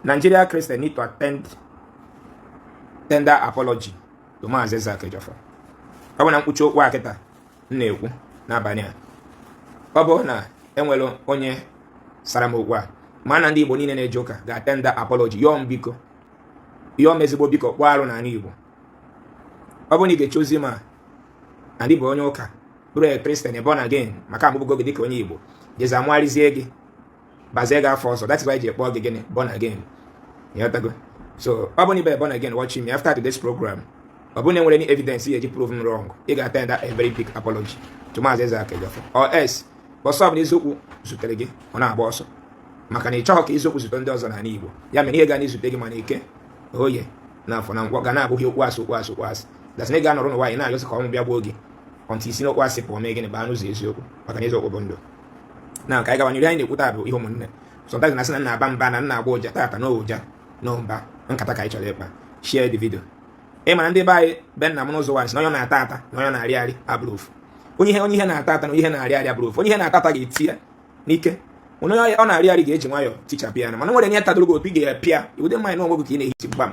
Nigeria Christian need to attend tender apology to Maazị Ezeaku Ejiofor. Ọ bụ na mkpuchi okwu a kịta m na-ekwu n'abalị a, ọ bụrụ na enwere onye sara m okwu a, ma na ndị Igbo niile na-eje ụka ga-atender apology, yọọ m biko, yọọ m ezigbo biko, kpọọ arụ n'ala Igbo. Ọ bụrụ na ị ga-eche ozi ma na ndị bụ onye ụka, bụrụ a Christian born again, maka amụbụgo gị dịka onye Igbo, jezi amụgharịzie gị, bazie gị afọ ọzọ. That is why eji ekpọ gị gịnị? Born again. Ịghọtago? So ọ bụrụ na ị born again watching me after today's program, ọ bụrụ na enwere any evidence ị ga-eji prove m wrong, ị ga-atender a very big apology to Maazị Ezeaku Ejiofor, or else ọsọ ọ bụla eziokwu zutere gị, ọ na-agba ọsọ, maka na ị chọghọ ka eziokwu zute ndị ọzọ n'ala Igbo. Ya mere ihe ga na-ezute gị, mana Eke, Oye na Afọ na Nkwọ, ga na-abụghị okwu asị, okwu asị, okwu asị. Dasị na ị ga-anọrọ n'ụwa anyị na-ayọsị ka ọnwụ bịa gbuo gị ọntị isi n'okwu asị pụọ, mee gịnị? Baa n'ụzọ eziokwu, maka na eziokwu bụ ndụ. Na ka anyị gawa n'iru, anyị na-ekwu taa bụ ihe ụmụnne. Sometimes na asị na nna aba mba na nna agba ụja tata na ụja na mba nkata ka anyị chọrọ ịkpa. Share the video. Ị mara ndị be anyị be nna m n'ụzọ nwaanyị sị na onye na-ata ata na onye na-arị arị abụrụ ofu. Onye ihe na-ata ata na onye ihe na-arị arị abụrụ ofu. Onye ihe na-ata ata ga-eti ya n'ike, onye ọ na-arị arị ga-eji nwayọọ tichapụ ya. Na mana nwere ihe tadoro gị otu, ị ga-epịa iwude mmanya n'onwe gị ka ị na-ehichi gbam.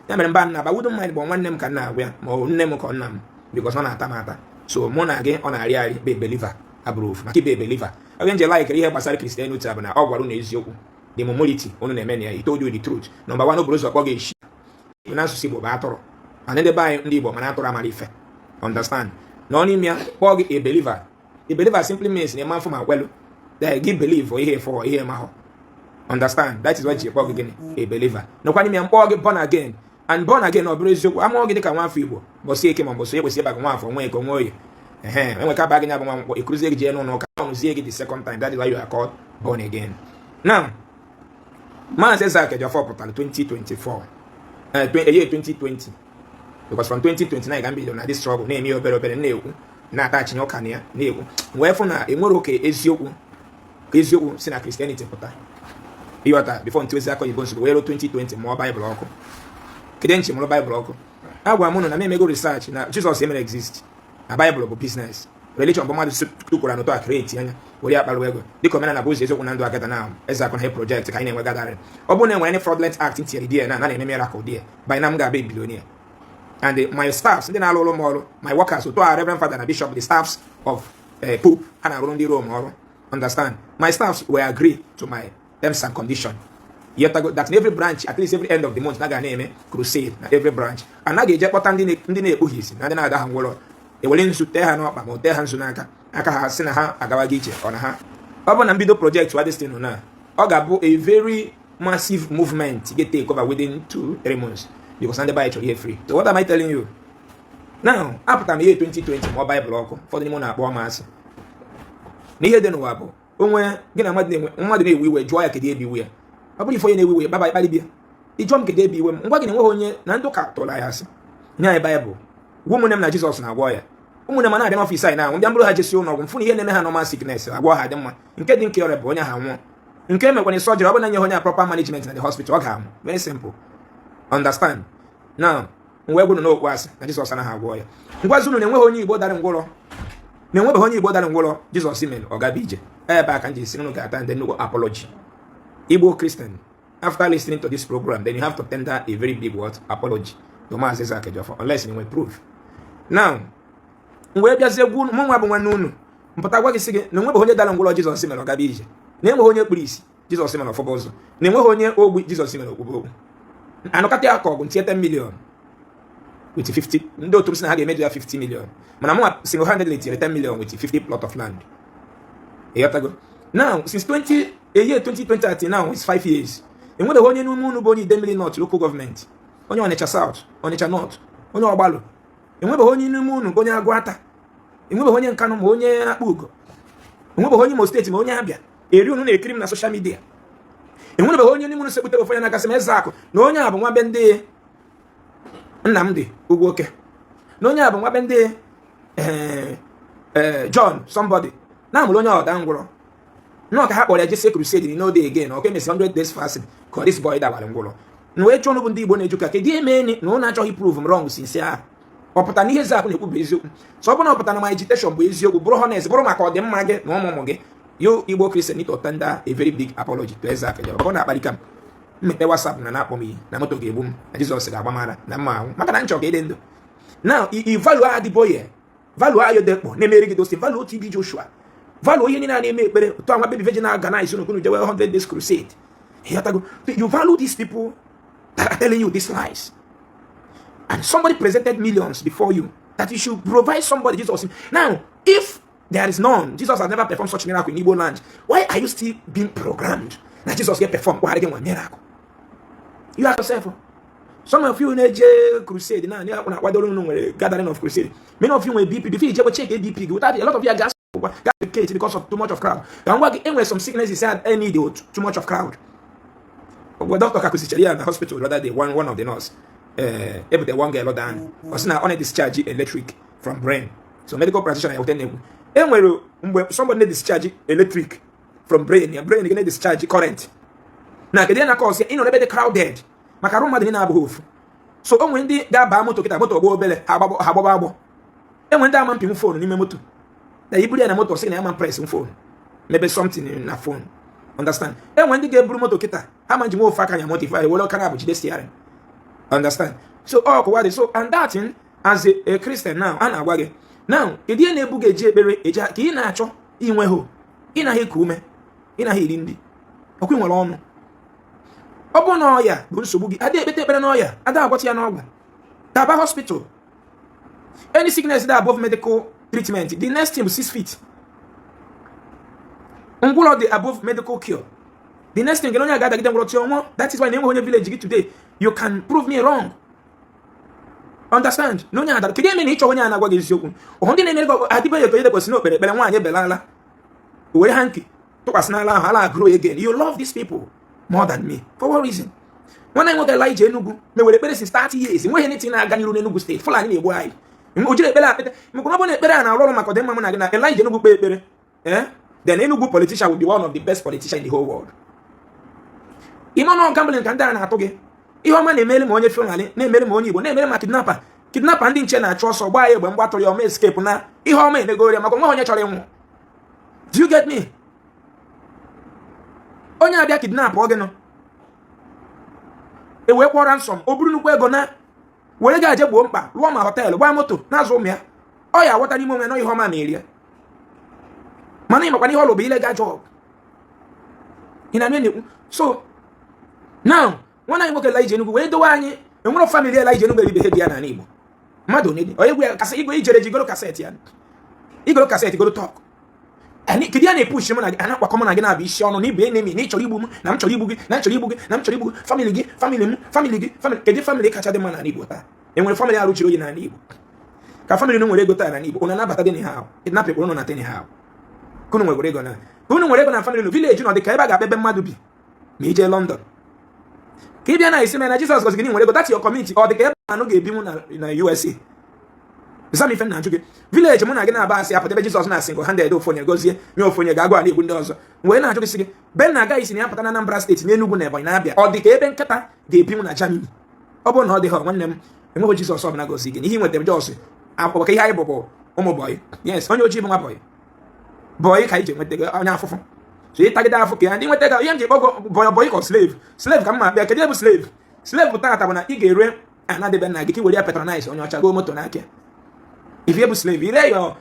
Ya mere mba nna aba wudo mmanya bụ nwanne m ka nna agwa ya, ma ọ nne m ka ọ nna m, because ọ na-ata m ata. So mụ na gị ọ na-arị arị bụ believer abụrụ ofu, maka ibe believer oge nje like ihe gbasara Christianity bụ na ọ gwara unu eziokwu. The morality unu na-eme na ya, he told you the truth. Number one, o buru ụzọ kpọ gị eshi n'asụsụ Igbo bụ atụrụ, mana ndị be anyị ndị Igbo mana atụrụ amara ife. Understand? Na ọ n'ime ya kpọọ gị a believer. A believer simply means na ịma mfụ ma kwelu that gị believe ihe fọ ihe mahụ. Understand? That is what ji kpọọ gị gịnị? A believer. Nọkwa n'ime ya mkpọọ gị born again. And born again, ọ bụrụ eziokwu, amụọ gị dịka nwafọ Igbo bọsị Eke ma mbọsị ekwesị ịba gị nwafọ nwa Eke, nwa Oye, ehe, enwe ka ba gị nya bụ nwa Nkwọ, ekuruzie gị jee n'ụlọ ụka, ọnụzie gị the second time. That is why you are called born again. Now, Maazị Ezeaku Ejiofor pụtara 2024, year 2020, because from 2029 ka m bidoro na this struggle, na-eme ya obere obere, na-ekwu, na-atachinye ụka na ya, na-ekwu, wee fụ na enwere oke eziokwu ka eziokwu si na Christianity pụta. Ịghọta? Before ntụ ezi aka oyibo nsogbu wee ruo 2020, mụọ Baịbụl ọkụ. Kedu nchi mụrụ Baịbụl ọkụ? Agwa m unu na m emego research na Jizọs emere exist, na Baịbụl bụ business religion, bụ mmadụ tukwara n'ụtọ a create anya were ya kparụ ego, dịka omenala bụ ụzọ eziokwu na ndụ. Akịta na Ezeaku na project ka anyị na-enwe gathering, ọ bụrụ na enwere any fraudulent act ntinyere die na na-eme miracle die, by now m ga-abụ billionaire. And my staffs, ndị na-alụ ụlọ m ọrụ, my workers, otu a Reverend Father na Bishop, the staffs of Pope, ha na-arụrụ ndị Rome ọrụ. Understand? My staffs will agree to my terms and condition. Yet that in every branch, at least every end of the month, na ga na-eme crusade na every branch, anaghị eje kpọta ndị na-ekpughi isi na ndị na-ada ha ngwụrọ, ewere nzu tee ha n'ọkpa ma ọ tee ha nzu n'aka aka ha, sị na ha agawaghị iche. Ọ na ha ọ bụ na mbido project wa this thing na ọ ga-abụ a very massive movement get take over within 2-3 months, because ndị Bible chọrọ ihe free. So what am I telling you now? Apụtara m ihe 2020 ma ọ Baịbụl ọkụ. Ụfọdụ n'ime na-akpọ m asị na ihe dị n'ụwa bụ onwe gị na mmadụ na-enwe, mmadụ na-ewe iwe, jụọ ya kedu ebe iwe ya. Ọ bụrụ ife onye na-ewe iwe baba ịkparị bịa, ịjụọ m kedu ebe iwe m, ngwa gị na enweghị onye na ndị ụka tụrụ anyị asị nye anyị Baịbụl, gwa ụmụnne m na Jizọs na-agwọ ya. Ụmụnne m na-abịa n'ọfịs anyị na-anwụ, bịa mbụrụ ha jesi ụlọ ọgwụ, mfụ na ihe na-eme ha normal sickness, agwọ ha dị mma. Nke dị nke ọrịa bụ onye ha nwụọ, nke emekwana surgery, ọ bụrụ na nye onye proper management na the hospital, ọ ga-anwụ. Very simple. Understand? Now, m wee gwụrụ n'okwu asị na Jizọs anaghị agwọ ya. Ngwazi unu na enweghị onye Igbo dara ngwụrọ, na enwebeghị onye Igbo dara ngwụrọ Jizọs mere ọ gaba ije. Ebe a ka m ji si unu ga-ata ndị nnukwu apology. Igbo Christian, after listening to this program, then you have to tender a very big what? Apology to Maazị Ezeaku Ejiofor, unless you nwee proof. Now, m wee bịazie gwu mụ nwa bụ nwanne unu, mpụta gwa gị sị gị na enwebeghị onye dara ngwụrọ Jizọs mere ọ gaba ije, na enweghị onye kpuru isi Jizọs mere ọfọba ụzọ, na enweghị onye ogbi Jizọs mere okwube okwu. Anụkata ya ka ọgụ ntinye 10 million with 50. Ndị otu m sị na ha ga-emeju ya 50 million, mana mụ single handedly tinyere 10 million with 50 plot of land. Ịghọtago? Now, since 20 a year 2020 until now is 5 years, enwebeghị onye n'ume unu bụ onye Idemili North Local Government, onye Ọnịcha South, Ọnịcha North, onye Ọgbalụ, enwebeghị onye n'ime unu bụ onye Agụata, enwebeghị onye Nkanụ ma onye Akpa Ugo, enwebeghị onye Imo Steeti ma onye Abịa eri unu na-ekiri m na social media, enwebeghị onye n'ime unu sekputere ofe ya n'aka sị m Ezeakụ na onye a bụ nwa be ndị Nnamdị Ugwuoke, na onye a bụ nwa be ndị John somebody na-amụrụ onye ọda ngwụrọ nnọọ ka ha kpọrọ ya jesie crusade no day again, ọka emesi 100 days fasting ka this boy dabara ngwụrọ. Na wee chọọ bụ ndị Igbo na-eju ka kedu eme enyi na ụnụ achọghị prove m wrong since ahụ. Ọ pụta na ihe Ezeakụ na-ekwu bụ eziokwu? So ọ bụrụ na ọ pụta na my agitation bụ eziokwu, bụrụ honest, bụrụ maka ọdịmma gị na ụmụ ụmụ gị, you Igbo Christian need to tender a very big apology to Ezeakụ. Ọ na-akparịka m Mmepe WhatsApp na na-akpọ m iyi na moto ga-egbu m, na Jizọs ga-agba m ara, na mma anwụ, maka na nchọ ka ịdị ndụ. Now i value Adeboye, value Ayodepo na-emeri gị dosi, value TB Joshua, value ihe niile a na-eme ekpere otu anwa Baby Virgin na-organize unu kunu jewe 100 days crusade. Ịghọtago? You value these people that are telling you these lies, and somebody presented millions before you that you should provide somebody Jesus. Now, if there is none, Jesus has never performed such miracle in Igbo land, why are you still being programmed that Jesus get perform one miracle? You ask yourself. Some of you na-eje crusade na na-akwadoro unu nwere gathering of crusade. Many of you nwere BP. Before you jewe check BP gị, without a lot of you are gas gas because of too much of crowd. Ka m gwa gị, enwere some sicknesses I need too much of crowd. Mgbe doctor ka kụzichara ya na hospital the other day, one of the nurse ebute one girl down, ọ sị na ọ na-discharge electric from brain. So medical practitioner ya wute na-ekwu enwere mgbe somebody na-discharge electric from brain ya, brain gị na-discharge current na kedu ihe na cause ya? Ịnọ n'ebe dị crowded, maka arụ mmadụ niile abụghị ofu. So o nwere ndị ga-aba moto kịta, moto gba obere, ha agbaba agbọ. Enwere ndị ama mpinwu phone n'ime moto, na iburu ya na moto, sị na ya ma press phone, mebe something na phone. Understand? Enwere ndị ga-eburu moto kịta, ha ma nji nwe ofe aka nya moto, ife were ọkara bụ jide steering. Understand? So ọ kụwa dị. So and that thing, as a Christian now, a na-agwa gị now, kedu ihe na-ebu gị eji ekpere eji ka ị na-achọ inwe ho? Ị naghị eku ume, ị naghị eri nri, ọkwa ị nwere ọnụ. Ọ bụrụ na ọya bụ nsogbu gị, ada ekpete ekpere n'ọya, ada agwọta ya n'ọgwụ. Gaba hospital. Any sickness that above medical treatment, the next thing bụ 6 feet. Ngwụrọ dị above medical cure, the next thing onye ga-adagide ngwụrọ tie ọnwụọ. That is why na enweghị onye village gị today, you can prove me wrong. Understand? Na onye adara, kedu eme na ịchọ onye a na-agwa gị eziokwu? Ọhụ ndị na-emere gị adịbeghị ka onye kwesịrị na okpere ekpere nwaanyị belala were hanky tụkwasị n'ala ahụ, ala grow again. You love these people more than me, for what reason? Nwanne anyị nwoke Elijah Enugu mewere ekpere since 30 years, enweghị anything na-aga n'iru n'Enugu Steeti. Fulani na-egbu anyị. O jiri ekpere akpete maka na ọ bụrụ na ekpere a na-arụ ọrụ maka ọdịmma mụ na gị, na Elijah Enugu kpee ekpere, eh, then Enugu politician will be one of the best politicians in the whole world. Ime ọnụ gambling ka ndị a na-atụ gị. Ihe ọma na-emere ma onye Fulani na-emere, ma onye Igbo na-emere, ma kidnapper. Kidnapper ndị nche na-achụ ọsọ gbaa ya egbe, mgbatụrụ ya, ọma escape na ihe ọma emegoro ya, maka onwe onye chọrọ ịnwụ. Do you get me? Onye abịa kidnap ọ gị nọ, e wee kwụọ ransom, o buru nnukwu ego na were ga aje gboo mkpa, rụọ ma hotel, gbaa moto, na-azụ ụmụ ya. Ọ ya aghọta n'ime onwe ya na ihe ọma na-eri ya, mana ịmakwana ihe ọlụ bụ illegal job. Ị na-anụ na-ekwu? So now, nwanne anyị nwoke Elijah Enugu wee dowe anyị. Enwere family Elijah Enugu eribeghị di ya n'ala Igbo. Mmadụ onye dị onye egwu ya kasị igwe ijere ji goro cassette ya, igoro cassette, goro talk. Kedu ya na-epush mụ na gị, ana-akwakọ mụ na gị na-abụ isi ọnụ na ibu enemy, na ị chọrọ igbu m, na m chọrọ igbu gị, na m chọrọ igbu gị, na m chọrọ igbu gị, family gị, family m, family gị, family? Kedu family kacha dị mma n'ala Igbo taa? Enwere family arụchiri oyi n'ala Igbo ka family unu nwere ego taa n'ala Igbo? Unu anabata dị ha kidnap ekporo na teni ha ka unu nwere ego, na ka unu nwere ego na family unu, village nọ dị ka ebe a ga-akpa ebe mmadụ bi. Ma ije London ka ị bịa na isi na Jizọs gọzi gị nwere ego, that's your community. Ọ dị ka ebe anụ ga-ebinwu na USA. Zam ife na ajụ gị, village mụ na gị na-aba asị apụta ebe Jizọs na single handed ofu onye gozie nye ofu onye ga-agụ ala igbu ndị ọzọ. Wee na-ajụ gị sị gị be na agaghị si na ya pụta na Anambra Steeti, n'Enugu na Ebonyi na-abịa, ọ dị ka ebe nkịta ga-ebinwu na Germany? Ọ bụrụ na ọ dịghị, nwanne m, enweghị Jizọs ọbụla gozi gị. Ihe nwetara jos akwụkwọ ka ihe anyị bụ ụmụ boy. Yes, onye ojii bụ nwa boy, boy ka anyị ji enweta gị onye afụfụ. So ịtagide afụ ka ya ndị nweta gị ihe m ji kpọgọ boy, boy ka slave, slave ka m ma bịa. Kedu ebe slave? Slave bụ tata bụ na ị ga-ere anadebe nna gị ka ị were ya patronize onye ọcha, goo moto n'aka. If you bụ slave, ire your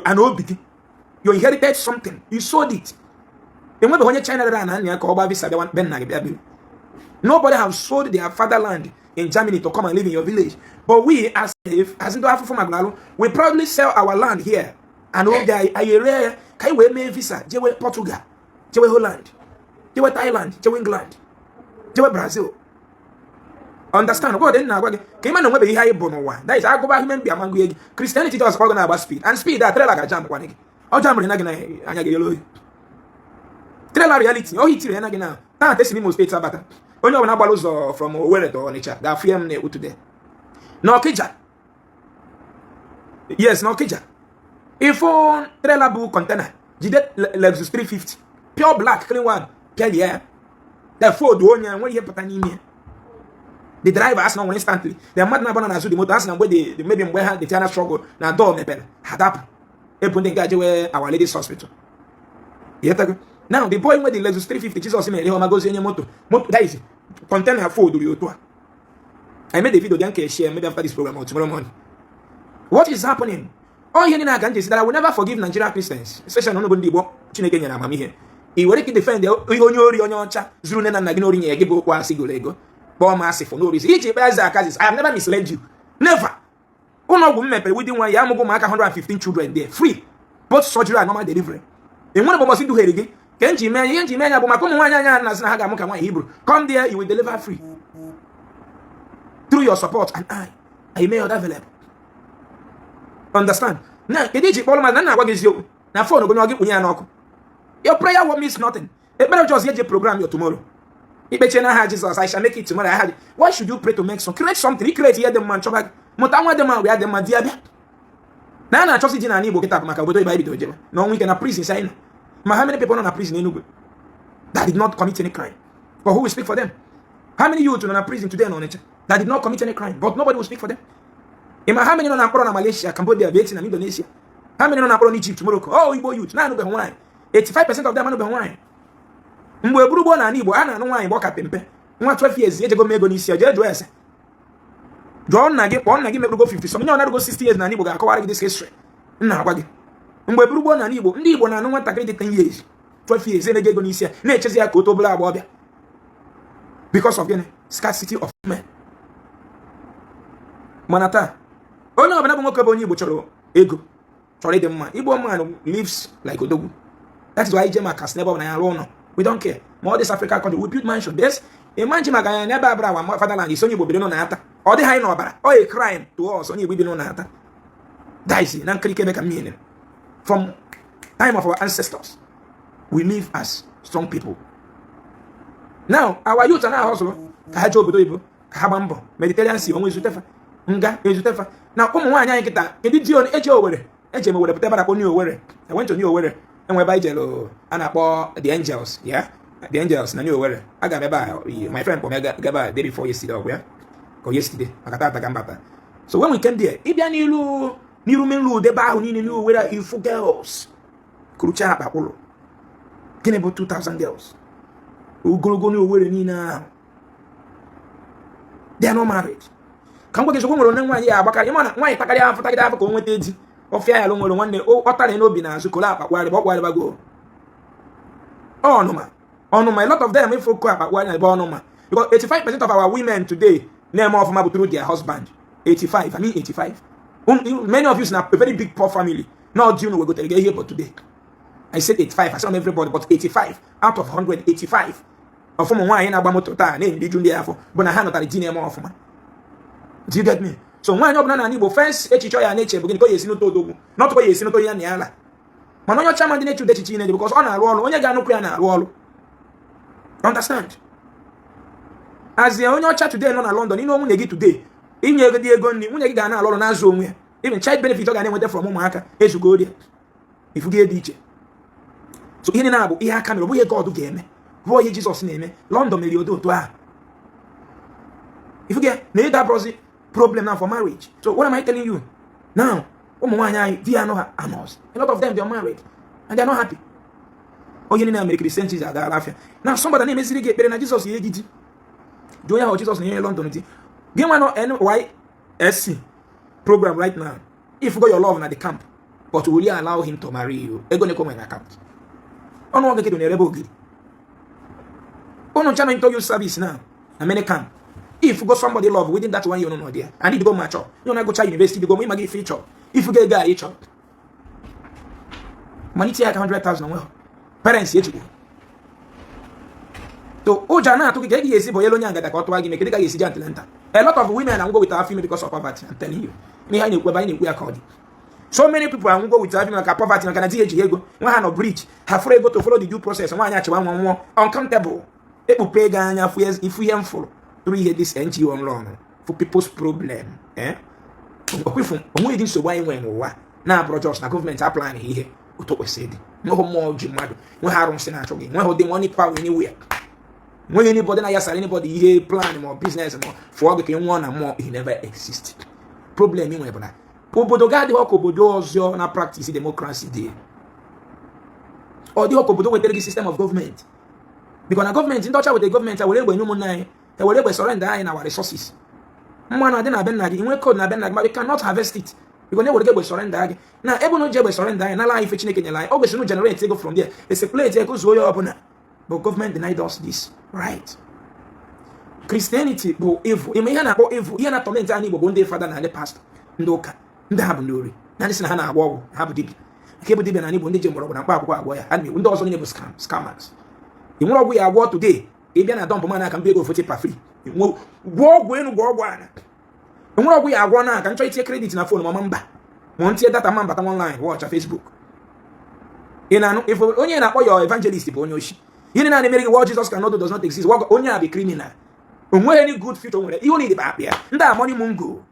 ana obi gị, you inherited something, you sold it. Enwebeghị onye China rere ana nna ya ka ọ gbaa visa bịa be nna gị bịa biri. Nobody have sold their fatherland in Germany to come and live in your village. But we, as slave, as ndị afụfụ magnalụ, we proudly sell our land here and oge anyị ere ya ka anyị wee mee visa jewe Portugal, jewe Holland, jewe Thailand, jewe England, jewe Brazil. Understand? God dị na-agwa gị ka ị ma na onwebeghị ihe anyị bụ n'ụwa. That is agụba human being amangụ gị. Christianity just kpọgọ na-agba speed, and speed a trailer ga-jam kwana gị. Ọ jamụrụ na gị na anya gị oyi trailer reality ọ hitiri ya na gị na taa. Esi n'Imo Steeti abata, onye ọbụla gbara ụzọ from Owerri to Onitsha ga-afụ ya m na-ekwu today na Ọkịja. Yes, na Ọkịja, ịfụ trailer bụ container jide Lexus 350, pure black, clean one, pịalie ya, the fold onye nwere ihe pụta n'ime ya. The driver asị na nwere instantly, the mmadụ na-abụ na n'azụ the moto asị na mgbe the maybe mgbe ha the China struggle na door mepere, ha dapụ, ebu ndị nke ajewe Our Ladies Hospital. Ịghọtago? Now the boy nwe the Lexus 350, Jesus mere ihe ọma, gozie onye moto moto, that is container fold ya otu a. I made a video then share maybe after this program or tomorrow morning. What is happening? All ihe niile aga nje that I will never forgive Nigerian Christians, especially n'ọnụ bụ ndị Igbo Chineke nyere amamihe. Ị were ike defend ihe onye ori, onye ọcha zuru nne na nna gị n'ori nye gị, bụ okwu asị goro ego kpọọ m asị for no reason. Iji kpe eze akazis, I have never misled you, never. Ụlọ ọgwụ m mepere within one year, amụgo ụmụaka 115 children there, free, both surgery and normal delivery. Enwere mbọmbọsị duhere gị ka nji mee ihe nji mee ya bụ maka ụmụ nwaanyị anya na-asị na ha ga-amụ ka nwaanyị Hibru. Come there, you will deliver free through your support and I may available. Understand na kedu iji kpọrọ mmadụ na nna agwa gị eziokwu na phone gonye gị kpunye ya n'ọkụ. Your prayer won't miss nothing. Ekpere just eje program your tomorrow. Ikpechie n'aha Jizọs, I shall make it tomorrow. Aha, why should you pray to make some create something? I create ihe dị mma, nchọba gị mụta nwa dị mma, wee dị mma di ya bịa na a na-achọsi ji n'ala Igbo kịta bụ maka obodo ibe anyị bido jebe na ọnwụ ike na prison si anyị nọ. Ma how many people nọ na prison Enugu that did not commit any crime? But who will speak for them? How many youth nọ na prison today na Onitsha that did not commit any crime, but nobody will speak for them? Ịma how many nọ na mkpọrọ na Malaysia, Cambodia, Vietnam, Indonesia? How many nọ na mkpọrọ n'Egypt, Morocco? Oh, Igbo youth na-anụbeghị nwaanyị, 85% of them anụbeghị nwaanyị. Mgbe gburugburu n'ala Igbo a na-anụ nwaanyị mgbe ọ ka pempe, nwa 12 years ejego m ego n'isi ya. Jee jụọ ese, jụọ nna gị, kpọọ nna gị mekpụrụgo 50 some, nye ọ narugo 60 years n'ala Igbo ga-akọwara gị this history m na-agwa gị. Mgbe gburugburu n'ala Igbo, ndị Igbo na-anụ nwatakịrị dị 10 years, 12 years, na-ego ego n'isi ya, na-echezi ya ka o tobere agbọghọbịa. Because of gịnị? Scarcity of men. Mana taa, onye ọbụla bụ nwoke bụ onye Igbo chọrọ ego, chọrọ ịdị mma. Igbo man lives like odogwu. That is why ije maka n'ebe ọbụla ya arụ ụlọ, we don't care. Ma all this Africa country, we build mansion. Yes, imagine maka ya n'ebe abụrụ awa fatherland isi onye Igbo biri na ata, ọ dịghị anyị n'ọbara. Ọ a crime to us onye Igbo bi na ata daisi na nkirike ebe ka mmiri. From time of our ancestors, we live as strong people. Now our youth are na-ahọsụrụ ka ha jee obodo oyibo ka ha gbaa mbọ Mediterranean Sea, onwe ezutefa nga ezutefa na ụmụ nwaanyị anyị kịta. Kedu di eji Owere eji m Owere pụta ebe a na-akpọ New Owere? I went to New Owere, enwe ebe anyị jere a na-akpọ The Angels. Yeah, The Angels na New Owere. Aga m ebe a, my friend kpọrọ m ga ebe a day before yesterday, ọgwụ ya ka yesterday maka tata ka m bata. So when we came there, ịbịa n'ilu n'iru main road ebe ahụ niile New Owere, ifu girls kurucha akpa ụlọ. Gịnị bụ 2000 girls ogologo New Owere niile ahụ? They are not married. Ka m gwa gị eziokwu, nwere onye nwaanyị ya agbakarị. Ịma na nwaanyị takarị afọ, tagide afọ ka o nweta di ọfịa ya alụ. Nwere nwanne ọ tara n'obi n'azụ kolo akpa kwagharịba, ọ kwagharịbago ọnụma ọnụma. A lot of them ifo ko akpa kwagharị ebe ọnụma, because 85% of our women today na-eme ọfụma bụ through their husband. 85, I mean 85. Many of you na a very big poor family not di unu wegotere gị ihe. But today I said 85, I said not everybody, but 85 out of 100, 85 of ụmụ nwaanyị na-agba moto taa na-eriju ndị afọ bụ na ha nụtara di na-eme ọfụma. Do you get me? So nwaanyị ọbụla n'ala Igbo, first echiche ya na-eche bụ gịnị? Ka ọ ya esi n'ụtọ odogwu, not ka ọ ya esi n'ụtọ ya na ya ala. Mana onye ọcha ma ndị na-eche ụdị echiche na-eche because ọ na-arụ ọrụ, onye ga-anụkwu ya na-arụ ọrụ. Understand? As onye ọcha today nọ na London, ịnụ nwunye gị today, inye ego dị ego nri, nwunye gị ga na-alụ ọrụ na-azụ onwe ya. Even child benefit ọ ga na-enweta from ụmụaka ezugo ori ifugo dị iche. So ihe na-abụ ihe aka mere, ọ bụghị God ga-eme, bụ ihe Jizọs na-eme. London mere odo otu ahụ ifugo na ego abụrụzi problem now for marriage. So what am I telling you now? Ụmụ nwaanyị anyị di ya anụ ha anọs, a lot of them, they are married and they are not happy. Onye niile mere Christianity agaala afịa na somebody na-emeziri gị ekpere na Jizọs ya gị di. Jụọ ya ahụ Jizọs na-enye London di gị nwa nọ NYSC program right now. If you go your love na the camp, but will you allow him to marry you? Ego na-ekwe nwere account ọnụ ọgụ gị na-erebe ogiri unu ncha nọ into youth service now na many camp. If you go somebody love within that one year nọ there and you go mature, you na gụcha university, go ịma gị ife ịchọ. If you go ego a ịchọ malite ya aka 100,000 onwe parents ejikwa so ụjọ na-atụ gị ka ị ga-esi bụ onye angada ka ọ tụwa gị ime. Kedu ka ga-esi je antenatal? A lot of women anwụgo with afọ ime because of poverty. I'm telling you, ihe anyị na-ekwu ebe anyị na-ekwu ya ka ọ dị. So many people anwụgo with afọ ime maka poverty, maka na di ejighị ego nwa ha nọ bridge ha fụrụ ego to follow the due process. Nwaanyị achịwa nwa nwụọ uncountable. Ekpupe ego anya ifu ihe m fụrụ tụrụ ihe this NGO nrọ for people's problem, eh, onweghị dị nsogbu anyị nwere n'ụwa na-abụrụ just na gọọmenti aplan ihe otu kwesịrị ịdị. Nweghị mmụọ ji mmadụ, nweghị arụsị na-achụ gị, nweghị ụdị money power anywhere, nweghị anybody na-ayasara anybody ihe plan ma business ma fụọ gị ka ị nwụọ na mmụọ. He never exist. Problem ị nwere bụ na obodo ga adịghị ka obodo ọzọ na practice democracy dị. Ọ dịghị ka obodo wetara gị system of government, because na gọọmenti ndị ọcha wetara gọọmenti a were egbe nye ụmụnne anyị, e were egbe surrender anyị na our resources. Mmanụ adị na be nna gị, inwe code na be nna gị, ma we cannot harvest it because na ewere gị egbe surrender gị na ebe unu ji egbe surrender anyị, nala anyị ife Chineke nyere anyị. Ọ kwesịrị generate ego from there, eseclate ego zuo ya ọbụla, but government denied us this right. Christianity bụ evil. Ime ihe na-akpọ evil, ihe na-atorment anyị Igbo bụ ndị fada na ndị pastọ, ndị ụka, ndị ha bụ ndị ori na ndị sị na ha na-agwọ ọgwụ, ha bụ dibịa. Nke bụ dibịa na Igbo, ndị ji mgbọrọgwụ na mkpa akwụkwọ agwọ ya, ha na-ekwu. Ndị ọzọ niile bụ scammers. Ị nwere ọgwụ ya agwọ today, ị bịa na dump mana aka mba ego fote pa free gwọọ ọgwụ elu, gwọọ ọgwụ ana. Enwere ọgwụ ya agwọ na ka m chọọ itinye credit na phone, mama mba, ma ntinye data ma mbata online watch Facebook. Ị na-anụ if onye na-akpọ ya evangelist bụ onye oshi. Ihe niile na-emere gị, what Jesus cannot do does not exist. Onye a bụ criminal, o nweghị any good future. Nwere ihe onye bụ akpa ya. Ndị a money mungo,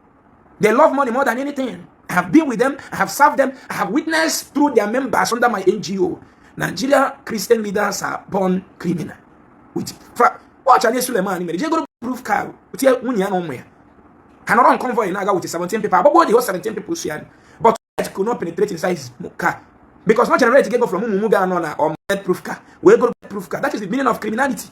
they love money more than anything. I have been with them, I have served them, I have witnessed through their members under my NGO. Nigeria Christian leaders are born criminal with watch anyị. Suleman mere jegoro proof car tie nwunye ya na ụmụ ya, ha nọrọ on convoy na-aga with 17 people, agbagbo the whole 17 people so ya, but could not penetrate inside his car because not generate go from ụmụ ga anọ na on proof car wee go proof car. That is the meaning of criminality.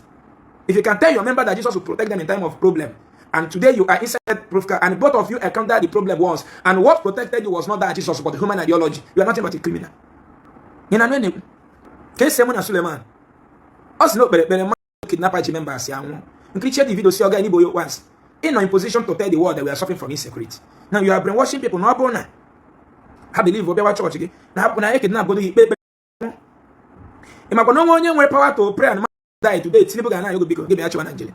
If you can tell your member that Jesus will protect them in time of problem, and today you are inside proof car and both of you encountered the problem once, and what protected you was not that Jesus but the human ideology, you are nothing but a criminal. Ị na-anụ na-ekwu ka esi mụ na Suleman, ọ sị na o kpere ekpere, mmadụ kidnapper ji members ya nwụọ. Nkirichie the video si ọga n'Igbo once ị nọ in position to tell the world that we are suffering from insecurity. Now you are brainwashing people na ọ bụrụ na ha believe obiawa chọọchị gị na hapụ na ekidnap godo gị ikpe ekpere. Ị makwa na onwe onye nwere power to pray and die today, Tinubu ga na-ayọgo, biko gị bịa chịwa Naijiria.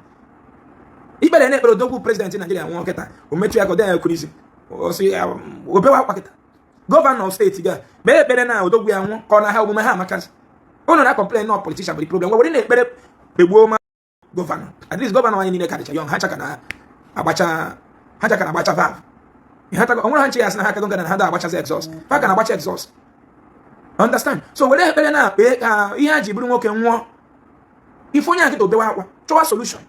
Ikpere na ekpere odogwu president Naijiria nwụọ kịta, o mechu ya ka ọ dị ya ekwurisi osi obewa akwa kịta. Gọvanọ steeti ga kpee ekpere na odogwu ya nwụọ ka ọ na ha omume ha amakazi. Unu na complain na politician bụ the problem, were na ekpere kpegbuo ma gọvanọ. At least gọvanọ anyị niile karịcha young, ha chaka na agbacha, ha chaka na agbacha valve. Ha tago onwere ha nche ya sị na ha akago ngana na ha da agbachazi exhaust, fa ka na agbacha exhaust, understand? So were ekpere na kpee ka ihe a ji bụrụ nwoke nwụọ, ife onye akịta obewe akwa chọwa solution.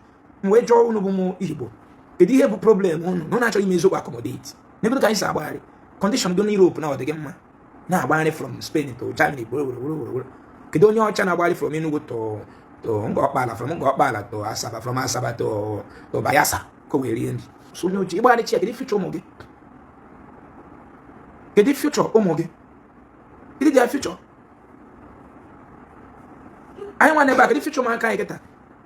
M wee jụọ unu bụ mụ Igbo, kedu ihe bụ problem unu na unu achọghị ime eziokwu accommodate n'egodo ka anyị si agbagharị condition dị n'Europe na ọ dị gị mma na-agbagharị from Spain to Germany were were were were. Kedu onye ọcha na-agbagharị from Enugu to Ngọkpala, from Ngọkpala to Asaba, from Asaba to Bayelsa ka o wee rie nri? So onye ojii ịgbagharị chi ya, kedu future ụmụ gị? Kedu future ụmụ gị? Kedu their future? Anyị nwa n'ebe a, kedu future ụmụaka anyị kịta?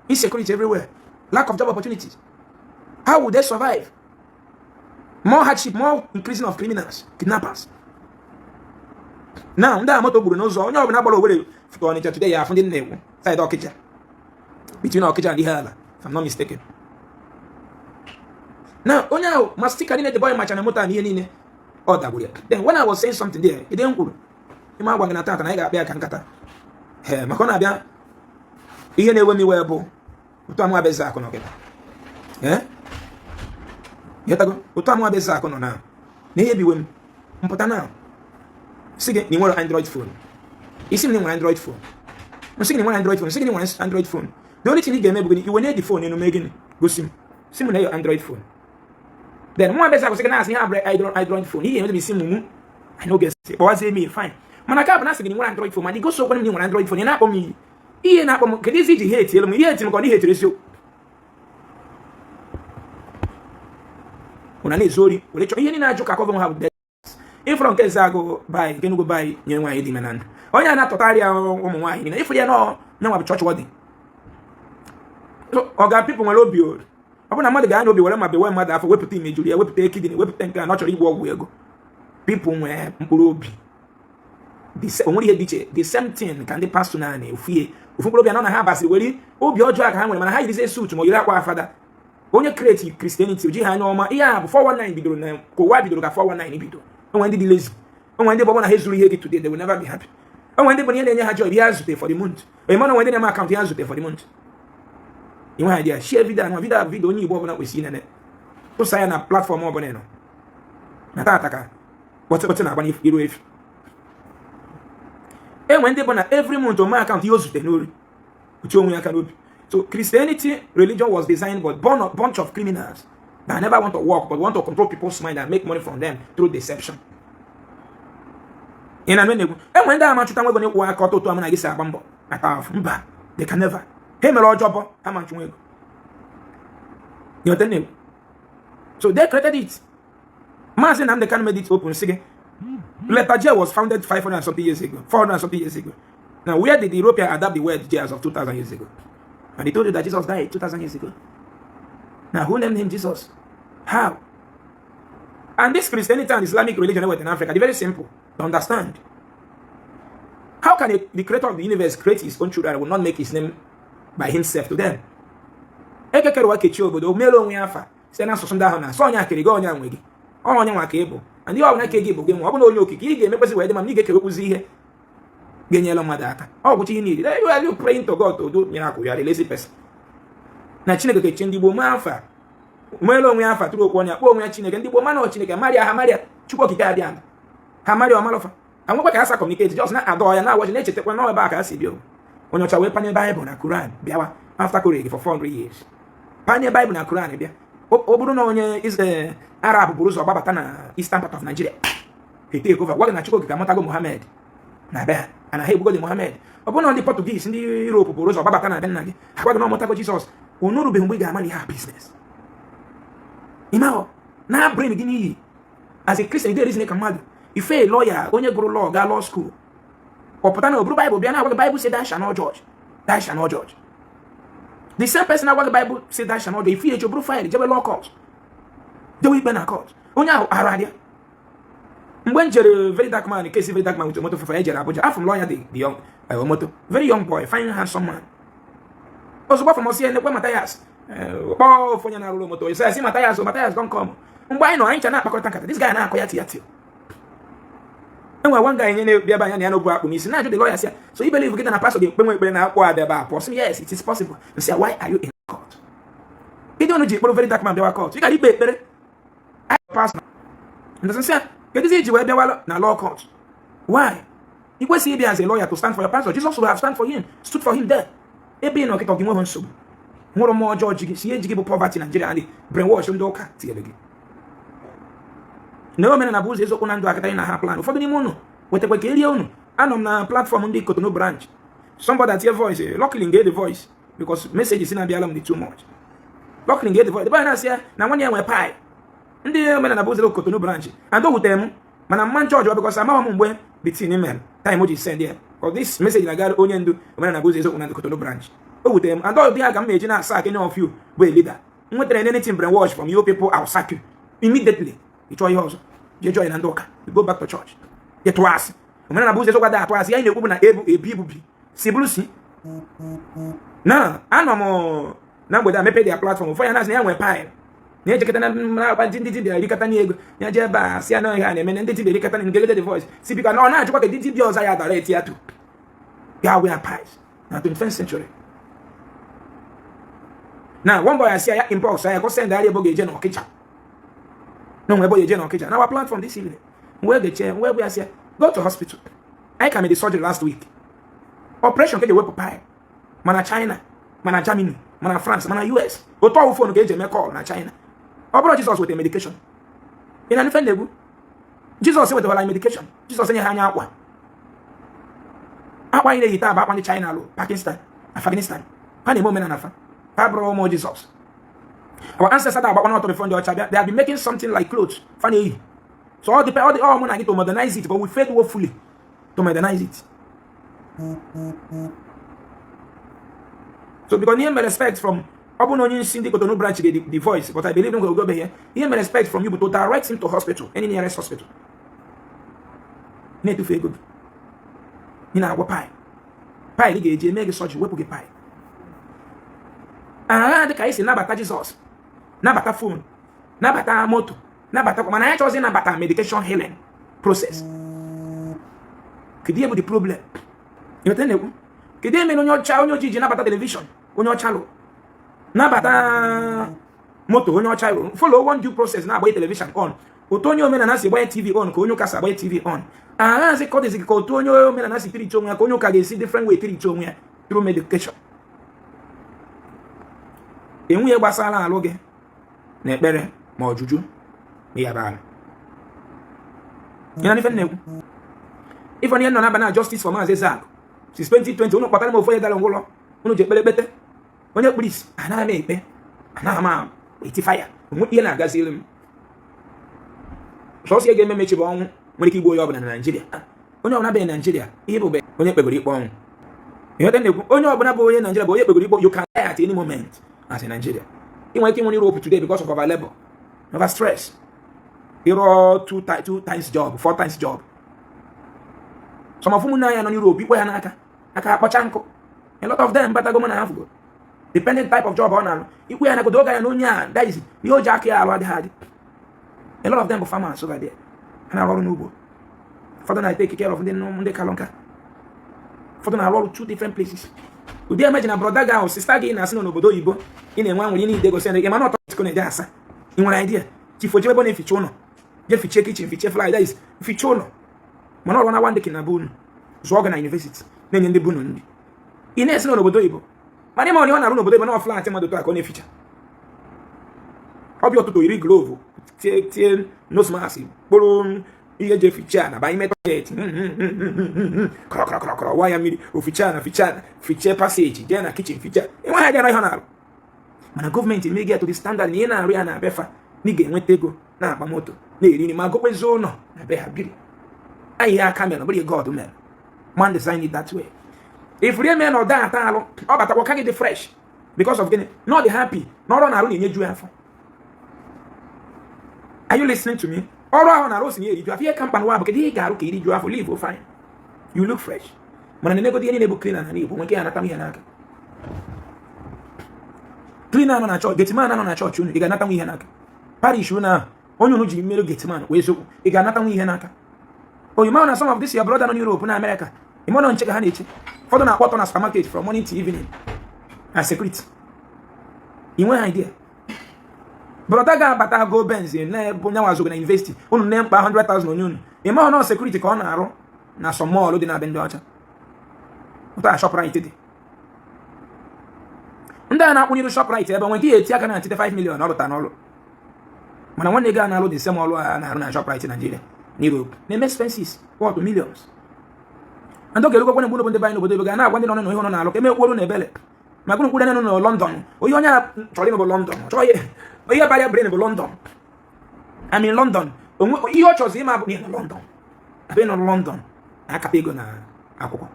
Insecurity everywhere, lack of job opportunities. How will they survive? More hardship, more increasing of criminals, kidnappers. Now ndị a moto gburu n'ụzọ, onye ọbụla gbara Owerri to Ọnịcha today ya afụ ndị na-ekwu side Ọkịja, between Ọkịja and Ihiala, if I'm not mistaken. Now onye ahụ ma sticker niile the boy macha na moto a na ihe niile ọ dagburu ya. Then when I was saying something there, ide m kwuru ime agwa gị na tata na anyị ga-akpịa ka nkata ee, maka ọ na-abịa ihe na-ewe m iwe bụ otu amụ abịa akụ nọ kịta. Ee, ịghọtago? Otu amụ abịa akụ nọ na na ihe biwe m mpụta na si gị na ị nwere Android phone, isi m na ị nwere Android phone, m sị gị na ị nwere Android phone, sị gị na ị nwere Android phone. The only thing ị ga-eme bụ gịnị? Iwe na-edi phone enu mee gịnị? Gosi m, si m na yo Android phone. Then mụ abịa akụ sị gị na asị ihe abụrụ Android phone. Ihe ga-eme bụ isi m mụ I no get kpọwazie m fine, mana ka bụ na asị gị na ị nwere Android phone, mana igosi okwe m na ị nwere Android phone, ị na-akpọ m iyi. Ihe na-akpọ m, kedu isi iji ha etielu m ihe etiri m ka ọ na ihe etiri eziokwu? Ụna na-ezu ori were chọọ ihe niile ajụ ka cover ha bụ ịfụrọ nke eze agụ bai nke Enugu bai nyere nwaanyị dị ime na ndụ onye a na-atọtarị ya ụmụ nwaanyị niile ịfụrụ ya nọ nyanwa bụ chọọchị wọdị ọ ga people nwere obi. Ọ bụ na mmadụ ga-anya obi were ma bewe mmadụ afọ, wepụta imejuru ya, wepụta kidney, wepụta nke a na ọ chọrọ igbu ọgwụ ego. People nwere mkpụrụ obi o nwere ihe dị iche, the same thing ka ndị pastọ na na-efu ihe ofu mkpụrụ obi anọ na ha basịrị were obi ọjọọ ka ha nwere, mana ha yirizie suit ma o yiri akwa afada. Onye create Christianity oji ha anya ọma. Ihe a bụ 419 bidoro na ka ụwa bidoro, ka 419 bidoro. Onwe ndị dị lazy, onwe ndị bụ na ha ezuru ihe gị today, they will never be happy. Onwe ndị bụ ihe na-enye ha joy ihe ha zute for the month. Onye mana onwe ndị na-eme akaụntụ ihe ha zute for the month. Inwe idea, share video anwa. Video bụ video onye Igbo ọbụla kwesịrị inene. Tụsa ya na platform ọbụla ị nọ na tata ka kpọtịkpọtị na-agba n'iru efu. Enwe ndị bụ na every month ome akaụntụ ihe o zute n'ori otu onwe ya aka n'obi. So Christianity religion was designed by a bunch of criminals that never want to work but want to control people's mind and make money from them through deception. Ị na na-ekwu enwere ndị ama chụta nwa ego na-ekwu aka ọtụtụ ama na gị si agba mbọ ata afụ. Mba, they can never. Ha mere ọjọọ bụ ha ma nchụnwa ego. Ịghọta na-ekwu? So they created it. Maazị Nnamdi Kanu made it open, sị gị letter J was founded 500 and something years ago, 400 and something years ago. Now, where did the European adapt the word J as of 2000 years ago? And he told you that Jesus died 2000 years ago. Now, who named him Jesus? How? And this Christianity and Islamic religion in Africa, they're very simple to understand. How can the creator of the universe create his own children and will not make his name by himself to them? Ekekere ụwa kechie obodo, o meela onwe ya afa site n'asụsụ ndị ahụ na asọ onye akịrị gị, onye nwe gị, ọ onye nwa ka ị bụ. And ihe ọbụla ke gị bụ gị nwa. Ọ bụ na onye okike ị ga-emekwesị wee dị ma na ị ga-ekewekwuzi ihe ga-enyere mmadụ aka. Ọ gwụcha ihe niile. You are you praying to God to do miracle? You are a lazy person. Na Chineke kechie ndị Igbo mee afa, meela onwe ya afa tụrụ okwu ọnya, kpọọ onwe ya Chineke. Ndị Igbo mana ọ Chineke marịa ha, marịa Chukwu Okike abịa ama ha marịa ọmalụfa ha nwekwa ka ha sa communicate, just na adọ ya na awọchi na-echetakwa na ebe a ka ha si bịa. Onye ọcha wee panye Baịbụl na Quran bịawa after Koreg for 400 years, panye Baịbụl na Quran bịa. Ọ bụrụ na onye Arab buru ụzọ gbabata na eastern part of Nigeria, he take over, gwa gị na Chukwu Okike amụtago Muhammad na be ha, ana ha egbugodi Muhammad. Ọ bụrụ na ndị Portuguese, ndị Europe buru ụzọ gbabata na be nna gị, ha gwa gị na ọ mụtago Jizọs. Onurubeghị mgbe ị ga-ama na ihe a business ịmahọ na brain gị n'iyi. As a Christian, ị reason ka mmadụ ife lawyer, onye gụrụ law, gaa law school, ọ pụta na o buru Bible bịa na-agwa gị, "Bible say thou shall not judge, thou shall not judge." The same person na-agwa gị "Bible say thou shall not judge," ife eji buru file jebe law court, jewe ikpe na court. Onye ahụ arụ adịa. Mgbe m jere Very Dark Man case, Very Dark Man with moto fefe, ejere Abuja, afọ m lawyer the young moto, very young boy, fine, handsome man. Ozugbo afọ m osi enekwe Mathias, kpọọ ofu onye na-arụrụ moto isi asị, "Mathias, Mathias, don come." Mgbe anyị nọ, anyị ncha na-akpakọrịta nkata, this guy na-akọ ya ti ya ti. Enwere one guy nye na-ebịa ebe anya na ya n'obu akpụ n'isi na-ajụ the lawyer sị ya, "So you believe gị na pastor ga-ekpe nwe ekpere na akpụ ada ebe a pụọ?" Sị, "Yes, it is possible." Nsị, "Why are you in court? Kedu ọnụ ji kpọrọ Very Dark Man bịawa court? Ị gara ikpe ekpere pastor." Ndịsị ya, "Kedụzi iji wee bịawa na law court? Why? Ị kwesịghị ịbịa as a lawyer to stand for your pastor. Jesus would have stand for him, stood for him there." Ebe ị nọ kịta, gị nweghị nsogbu, nwụrụ mmụọ ọjọọ ji gị si ihe ji gị bụ poverty. Nigeria ndị brainwash ndị ụka tinyere gị na omenala bụ ụzọ eziokwu na ndụ. Akịta na ha plan ụfọdụ n'ime unu wetakwa ka erie unu. Anọ m na platform ndị Cotonou branch, somebody at your voice, luckily get the voice because message si na-abịala m dị too much. Luckily get the voice. The boy na-asị ya na nwanne ya nwe pile ndị omenala bụ ụzọ Cotonou branch, and o wutere m mana mma nchọọchị because amaghị m mgbe the thing mere time o ji send ya, because this message na-aga onye ndu omenala bụ ụzọ eziokwu na ndị Cotonou branch. O wutere m, and ọ dị ya ka m na-eji na-asa any of you bụ a leader m nwetara anything brainwash from you people, I'll sack you immediately. Ị chọọ ihe ọzọ, jee join na ndị ụka. You go back to church. Ị tụọ asị. Omenala bụ ụzọ eziokwu adịghị atụ asị. Ya anyị na-ekwu bụ na ebu ebi ibu bi si bụrụ si na anọ m na mgbede a mepe their platform. Ụfọdụ ya na-asị na ya nwee pile na ejekọta na na ndị dibịa erikọta n'ego ya jee ebe a sị ya na ihe a na-eme na ndị dibịa erikọta na ngegede the voice si bikwa na ọ na-achịkwa ka ndị dibịa ọzọ ya dara eti ya to ya wee piles na 21st century. Na one boy asị ya inbox ya ka send arị ebe ọ ga-eje n'Ọkịja, na onwe ebe ọ ga-eje n'Ọkịja na our platform this evening. Wee ga-eche wee bụ ya sị ya go to hospital. Anyị ka made the surgery last week, operation ka eji ewepụ pile, mana China, mana Germany, mana France, mana US, otu ọwụ phone ka eji eme call na China. Ọ bụrụ Jizọs wetara medication, ị na ife na-egwu Jizọs wetawara anyị medication. Jizọs enye ha anya akwa akwa anyị na-eyi taa bụ akwa ndị China lụ, Pakistan, Afghanistan. Ha na-eme omenala fa, ha bụrụ ụmụ Jizọs. Our ancestors agbakwa n'ọtọ before ndị ọcha bịa. They have been making something like clothes fa na-eyi. So all the all the all mụ na gị to modernize it, but we failed woefully to modernize it. So because ihe mere respect from ọ bụ na onye isi ndị Cotonou branch ga the voice, but I believe him go here. Ihe mere respect from you bụ to direct him to hospital, any nearest hospital. Na-etufu ego gị, ị na-agwọ pile. Pile ga-eji eme gị surgery wepụ gị pile agha dị ka anyị si nabata Jizọs, nabata phone, nabata moto, nabata, mana anyị chọzi ịnabata medication healing process. Kedu ihe bụ the problem? Ịghọta na-ekwu? Kedu ihe mere onye ọcha, onye ojii ji nabata television onye ọcha lụ, nabata moto onye ọcha lụ, follow one due process na-agbanye television on? Otu onye omenala si gbanye TV on ka onye ụka si agbanye TV on. Aghazi ka ọ dịzi ka otu onye omenala si treat onwe ya ka onye ụka ga-esi different way treat onwe ya through medication. Enweghị gbasara alụ gị na ekpere ma ọjụjụ ma ya bara. Ị na ife na-ekwu? Ife onye nọ n'aba na justice for Maazị Ezeaku since 2020, unu kpọtara m ofu onye dara ngwụlọ, unu ji ekpere ekpete onye kpuru isi. Anaghị m ekpe, anaghị m eti faya onwe ihe na-agaziri m. Sọsọ ihe ga-eme mechi bụ ọnwụ nwere ike igbu onye ọbụla na Naịjirịa. Onye ọbụla bụ Naịjirịa, ihe bụ onye kpegoro ikpe ọnwụ. Ihe na-ekwu, onye ọbụla bụ onye Naịjirịa bụ onye kpegoro ikpe. You can die at any moment as a Nigeria. Ị nwere ike ịnwe Europe today because of our labor, over stress, ịrụọ two times job, four times job. Some of ụmụnne anyị nọ n'Europe, ikpe ha n'aka aka akpọcha nkụ. A lot of them batago m na afụgo, depending type of job ọ na-alụ, ikwe ya nagodo oge ya na onye a, that is ihe o ji aka ya alụ adịghị adị. A lot of them bụ farmers over there, ha na-arụ ọrụ n'ugbo. Ụfọdụ na-take care of ndị kalụ nka, ụfọdụ na-arụ ọrụ two different places. Ụdị emeji na brother gị ahụ, sister gị na-asị nọ n'obodo oyibo, ị na-enwe anwụrụ, ị na-ide gosi ya mana ọtọ na-eje asa. Ị nwere idea chief oje ebe ọ na-eficha ụlọ, je fichie kitchen, fichie fly, that is fichie ụlọ, mana ọrụ na one day na be unu, zụọ gị na university, na-enye ndị bunu nri. Ị na-esi n'obodo oyibo, mana ịma ọ na-arụ n'obodo oyibo na flat mmadụ a ka ọ na-eficha. Ọbịa ụtụtụ, yiri glove, tie tie nose mask, kpụrụ ihe eji eficha na banye toilet, kọrọ kọrọ kọrọ kọrọ, wa ya mmiri, oficha na ficha na fichie passage, jee na kitchen ficha. Ịnwe ha jere ihe ọ na-arụ, mana gọọmenti eme gị to the standard na ị na-arụ ya na befa na ị ga-enweta ego, na-akpa moto, na-eri nri, ma gokwezie ụlọ na be ha biri. Anyị ihe aka mere, ọ bụrụ God mere man design it that way. If rie mee na ọ daa ata alụ, ọ batakwa ka gị dị fresh. Because of gịnị? Na ọ dị happy na ọrụ na-arụ na-enyeju ya afọ. Are you listening to me? Ọrụ ahụ na-arụ si na eriju afọ. Ihe ka mkpa n'ụwa bụ kedu ihe ị ga-arụ ka iriju afọ. Live fine, you look fresh. Mana na-emegodi ihe niile bụ cleaner na Igbo nwere ike ya anata m ihe n'aka. Cleaner nọ na chọọchị, gateman nọ na chọọchị unu, ị ga-anata nwa ihe n'aka. Parish unu ahụ, onye unu ji mmeri gateman wee eziokwu, ị ga-anata nwa ihe n'aka. Oyima na some of this your brother nọ n'Europe na America, ịma nọ nche ka ha na-eche. Ụfọdụ na-akpọtọ na supermarket from morning to evening na security. Ị nweghị idea. Brother ga-abata go Benz na-ebu nyanwa azụgo na university unu nne mkpa 100,000 onye unu, ịma nọ security ka ọ na-arụ na some mall dị na be ndị ọcha ụta Shoprite dị. Ndị a na-akwụnyere Shoprite ebe nwere nke ya eti aka na 5 million ọ lụta n'ọlụ, mana nwanne gị a na-alụ the same ọlụ a na-arụ na Shoprite Nigeria na Europe na-eme expenses worth millions. And oge erukwa mgbe ndị be anyị n'obodo ebe ga na-agwa ndị nọ na ihe nọ na-alụ ka eme na ebele ma gụrụ mkpụrụ nọ na London. Onye onye a chọrọ ịnụ bụ London, chọọ ihe bara brain bụ London. I mean London, ihe ọ chọzi ịma bụ na nọ London, ebe nọ London na-akapa ego na akwụkwọ.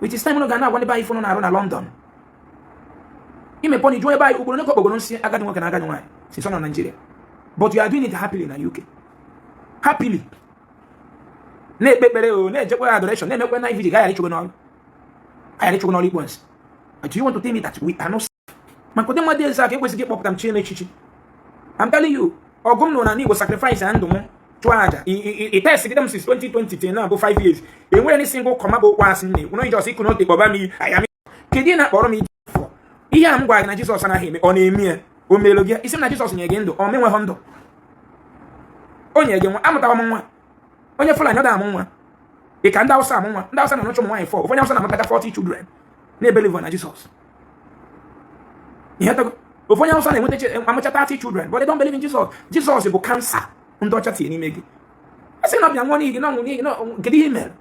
Which is time ga na-agwa ndị be anyị fụnụ na-arụ na London imepe na ijuo ebe anyị ugboro nke okpogoro nsị agadi nwoke na agadi nwaanyị since ọ nọ Nigeria, but you are doing it happily na UK, happily na-ekpe ekpere o, na-ejekwa adoration, na-emekwa na vigil. Gaghara ịchụgo n'ọrụ, aghara ịchụgo n'ọrụ ikpo nsị. Do you want to tell me that we are not? Maka ụdị mmadụ eze aka ekwesịghị ịkpọpụta m chi n'echichi. I'm telling you, ọgụ m nọ na Igbo, sacrifice na ndụ m, chụọ aja i test gide m since 2020 till now bụ 5 years, enwere any single comma bụ okwu asị m na-ekwu na just ịkụ n'ote kpọba m aya m. Kedu ihe na-akpọrọ m ije fọ ihe a m gwara gị na Jizọs anaghị eme? Ọ na-eme ya, o meelu gị isi m na Jizọs nye gị ndụ, ọ menweghị ndụ o nye gị nwa. Amụtara m nwa onye Fulani, ọ da amụ nwa. Ị ka ndị Awụsa amụ nwa. Ndị Awụsa na-anụcha ụmụ nwaanyị fọ. Ụfọdụ Awụsa na-amụtacha 40 children na-ebelieve na Jizọs. Ihe tago ofu onye Awụsa na-enweta amụcha 30 children, but they don't believe in Jesus. Jesus bụ cancer ndị ọcha tinye n'ime gị. A sị na ọbịa nwụọ n'ihi gị na ọnwụ n'ihi na kedu ihe mere?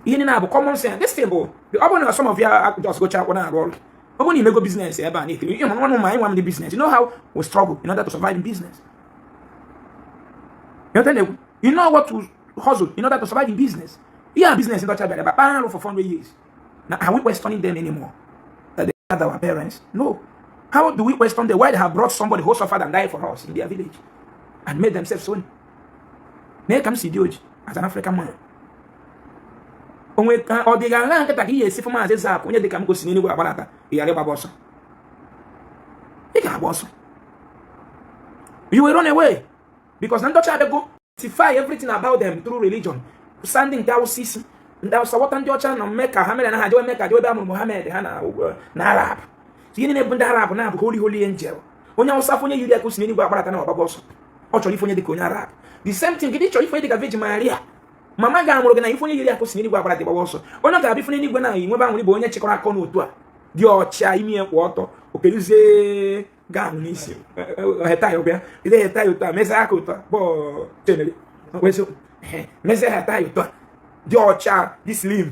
Ihe niile bụ common sense. This thing bụ ọ bụrụ na some of ya just gocha akwụkwọ na-arụ ọrụ, ọ bụrụ na imego business ebe a na-ekiri ihe nwa ma anyị nwa m ndị business, you know how we struggle in order to survive in business. You know, you know what to hustle in order to survive in business. Ihe business ndị ọcha bịara ebe a kpaa arụ for 400 years. Now, are we questioning them anymore that they are our parents? No. How do we question them? Why they have brought somebody who suffered and died for us in their village and made themselves so? Na ka m si dị oji as an African man, onwe ka ọ dị ga nkịta ka ị ga-esi fụ Maazị Ezeaku, onye dị ka m gosi n'eluigwe agbalata, ị ghara ịgbaba ọsọ. Ị ga-agba ọsọ. You will run away because na ndị ọcha abịago certify everything about them through religion. Kwụsa ndị nke Awụsa isi, ndị Awụsa ghọta ndị ọcha nọ mme ka ha mere na ha jewe mme ka jewe ebe a mụrụ Mohammed ha na Arab. So ihe niile bụ ndị Arab na-abụ holy holy angel. Onye Awụsa afọ onye yiri ya ka o si n'eluigwe agbalata na ọgbaba ọsọ. Ọ chọrọ ife onye dị ka onye Arab. The same thing, gịnị chọrọ ife onye dị ka Virgin Maria, mama ga-amụrụ gị na ife onye yiri ya ka o si n'eluigwe agbalata gbaba ọsọ. Onye ọ ga-abịa ife n'eluigwe na inwebe anwụrị bụ onye chịkọrọ akọ n'otu a dị ọcha, imi ya kwụ ọtọ, okeruzie gaa n'isi heta ya ụbịa ide heta ya otu a, mezie aka otu a bọọ chemeri mezie heta ya otu a. Dị ọcha, dị slim,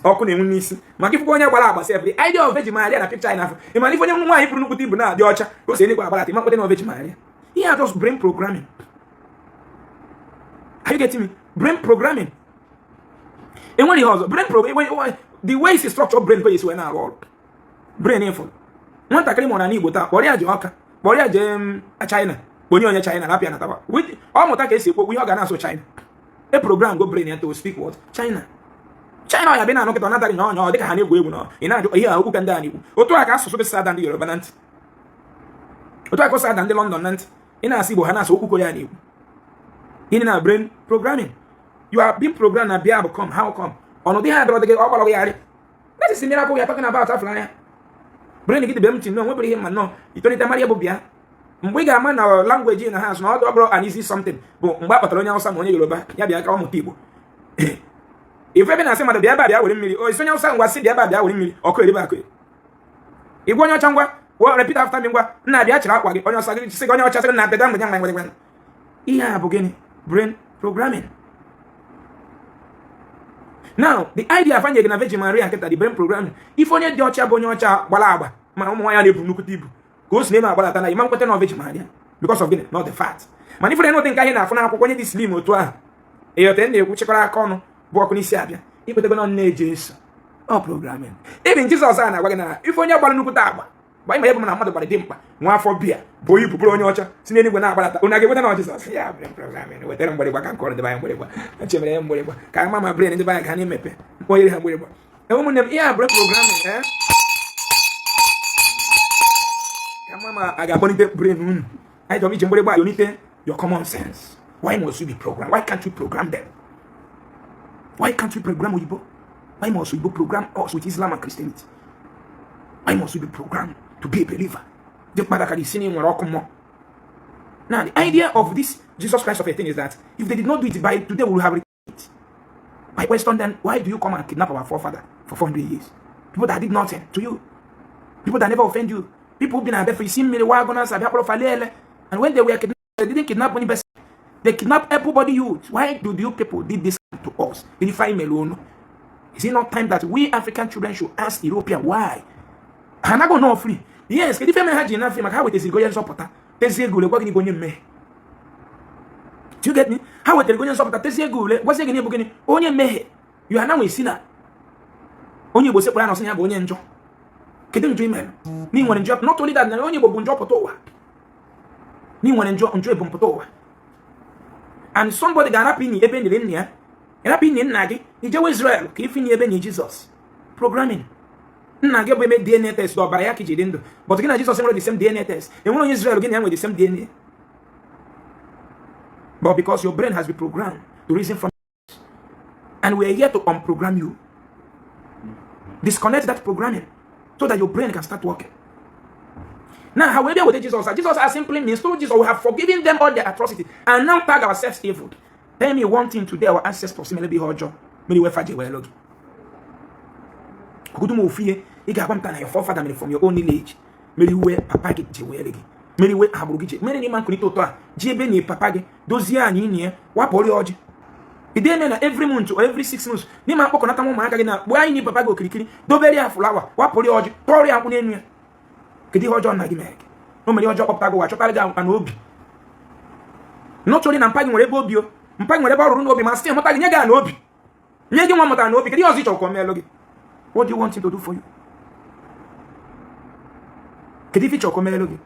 ọkụ na-enwu n'isi. Maka ifukwa onye gbara agba sef, the idea of Virgin Maria na picture anyị na-afụ, ị mana ife onye nwaanyị bụrụ nnukwute ibu na-adị ọcha ka o si eluigwe agbalata, ịma mkpete na Virgin Maria. Ihe a just brain programming. Are you getting me? Brain programming, enwere ihe ọzọ. Brain program, the way is structure brain ka esi wee na-arụ ọrụ brain. Ịfụ nwatakịrị mụrụ na Igbo taa, kpọrọ ya jee Ọka, kpọrọ ya jee China, kponye onye China rapịa natawa, ọ mụta ka esi ekwu okwu, ihe ọ ga na-asụ China. E program go brain ya to speak what? China. China. Ọ ya bịa na anụkịta, ọ nataghị na ọnya, ọ dịka ha na-egwu egwu na ị na-ajụ ihe a okwu ka ndị a na-ekwu. Otu a ka asụsụ gị si ada ndị Yoruba na ntị, otu a ka o si ada ndị London na ntị. Ị na-asụ Igbo, ha na-asụ okwu Korea na-ekwu. Gịnị na brain programming? You are being programmed na bịa bụ come. How come ọnọdụ ha adọrọ gị, ọ gbara gị yarị? That is the miracle we are talking about. Afọ anya brain gị dị be m ntị nnọọ, nwebere ihe mma nnọọ itolite mara ihe bụ bịa. Mgbe ị ga-ama na language na ha asụ na ọ bụrụ an easy something bụ mgbe a kpọtara onye Awụsa ma onye Yoruba ya bịa ka ọ mụta Igbo. Ife ebe na-asị mmadụ bịa ebe a, bịa were mmiri, o isi onye Awụsa ngwa sị bịa ebe a, bịa were mmiri, ọkụ eribe akụ. Igwe onye ọcha ngwa, repeat after me, ngwa nna, bịa chịrị akwa gị. Onye ọsa gị sị gị, onye ọcha sị gị na bịa mgbe mgbe mgbe. Ihe a bụ gịnị? Brain programming. Now the idea afanye gị na Virgin Maria nkịta, the brain programming, ife onye dị ọcha bụ onye ọcha gbara agba, mana ụmụ nwaanyị na-ebu nnukwute ibu ka o si na-eme agbalata na ịma nkweta na Virgin Maria because of gịnị? Not the fact. Mana ifere n'ụdị nke anyị na-afụ n'akwụkwọ, onye dị slim otu ahụ, ịghọta na-ekwu, chịkọrọ aka ọnụ bụ ọkụ n'isi abịa, ikwetego na nne Jesu. Ọ programming. Even Jizọs a na-agwa gị na ife onye gbara nnukwute agba gba ịma ya bụ na mmadụ gbara dị mkpa nwa afọ bịa bụ ibu bụrụ onye ọcha si n'eluigwe na-agbalata, unu aga-ekweta na Jizọs ya? Brain programming. Wetara mgbịrịgba ka nkọrọ ndị be anyị mgbịrịgba, echemere ya mgbịrịgba ka ama ma brain ndị be anyị ka na-emepe mkpọnyere ha mgbịrịgba. Ụmụnne m, ihe a brain programming, eh ka ama ma a ga-akpọlite brain unu. Anyị chọrọ iji mgbịrịgba yonite your common sense. Why must you be programmed? Why can't you program them? Why can't we program oyibo? Why must oyibo program us with Islam and Christianity? Why must we be programmed to be a believer? Dị mkpa ka isi na nwere ọkụ mmụọ. Now, the idea of this Jesus Christ of a thing is that if they did not do it by today, we will have it. My question then, why do you come and kidnap our forefather for 400 years? People that did nothing to you, people that never offend you, people who've been abịa for isi mmiri wagoners abịa kpọrọ falele. And when they were kidnapped, they didn't kidnap any person. They kidnapped everybody youth. Why do you people did this to us? If I Is it not time that we African children should ask European why? Ha anaghị nọ free. Yes, kedu ife mere ha ji na free? Maka ha wetaziri onye nzọpụta, tezie ego ule, gwa gị na onye mmehie. Do you get me? Ha wetara onye nzọpụta, tezie ego ule, gwazie gị na ịbụ gịnị? Onye mmehie. You are now a sinner. Onye Igbo sekpara na ọsị ya bụ onye njọ. Kedu njọ ime na ị nwere njọ? Not only that, na onye Igbo bụ njọ pụta ụwa, na ị nwere njọ, njọ ebumpụta ụwa. And somebody ga-arapụ inyi ebe nyere nna ya, ịrapụ inyi nna gị, ijewe Israel ka ifinye ebe nye Jizọs. Programming. Nna gị bụ eme DNA test, ọbara ya ka iji dị ndụ, but gị na Jizọs nwere the same DNA test. Enwere onye Israel gị na ya nwere the same DNA, but because your brain has been programmed to reason from, and we are here to unprogram you, disconnect that programming so that your brain can start working. Now, how we with Jesus? Jesus as simply means through Jesus we have forgiven them all their atrocities and now tag ourselves evil. Tell me one thing today our ancestors mere bụ ihe ọjọọ mere iwe faji wee lụ gị. Ọgụdụ m ofu ihe ị ga-agwa m taa na your forefather mere from your own lineage mere iwe papa gị ji wee gị, mere iwe agbụrụ gị ji mere na ịma nkulite ụtọ a ji ebe na papa gị dozie anyị inyi ya wapụrụ ya ọjị ide eme na every month or every 6 months n'ime akpọkọnata ụmụaka gị na gbuo anyị na papa gị okirikiri, dobere ya flower, wapụrụ ya ọjị, tọọrọ ya akwụ n'enu ya. Kedu ihe ọjọọ nna gị mere gị? O mere ihe ọjọọ kpọpụta gị ụwa, chọtara gị akpa na obi nọchọrị na mpa gị nwere ebe obi o mpa gị nwere ebe ọ rụrụ n'obi, ma site mụta gị, nye gị na obi, nye gị nwa mụtara na obi. Kedu ihe ọzọ ị chọrọ ka o meelụ gị? What do you want him to do for you? Kedu ife ị chọrọ ka o meelụ gị?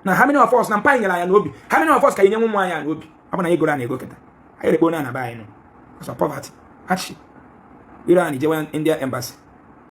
Na how many of us na mpa anyị nyere anya n'obi? How many of us ka anyị nye ụmụ anyị n'obi? Ọ bụ na anyị goro anyị ego kịta, anyị rekpo na be anyị nọ because of poverty, hardship. Ire anyị jewe India embassy.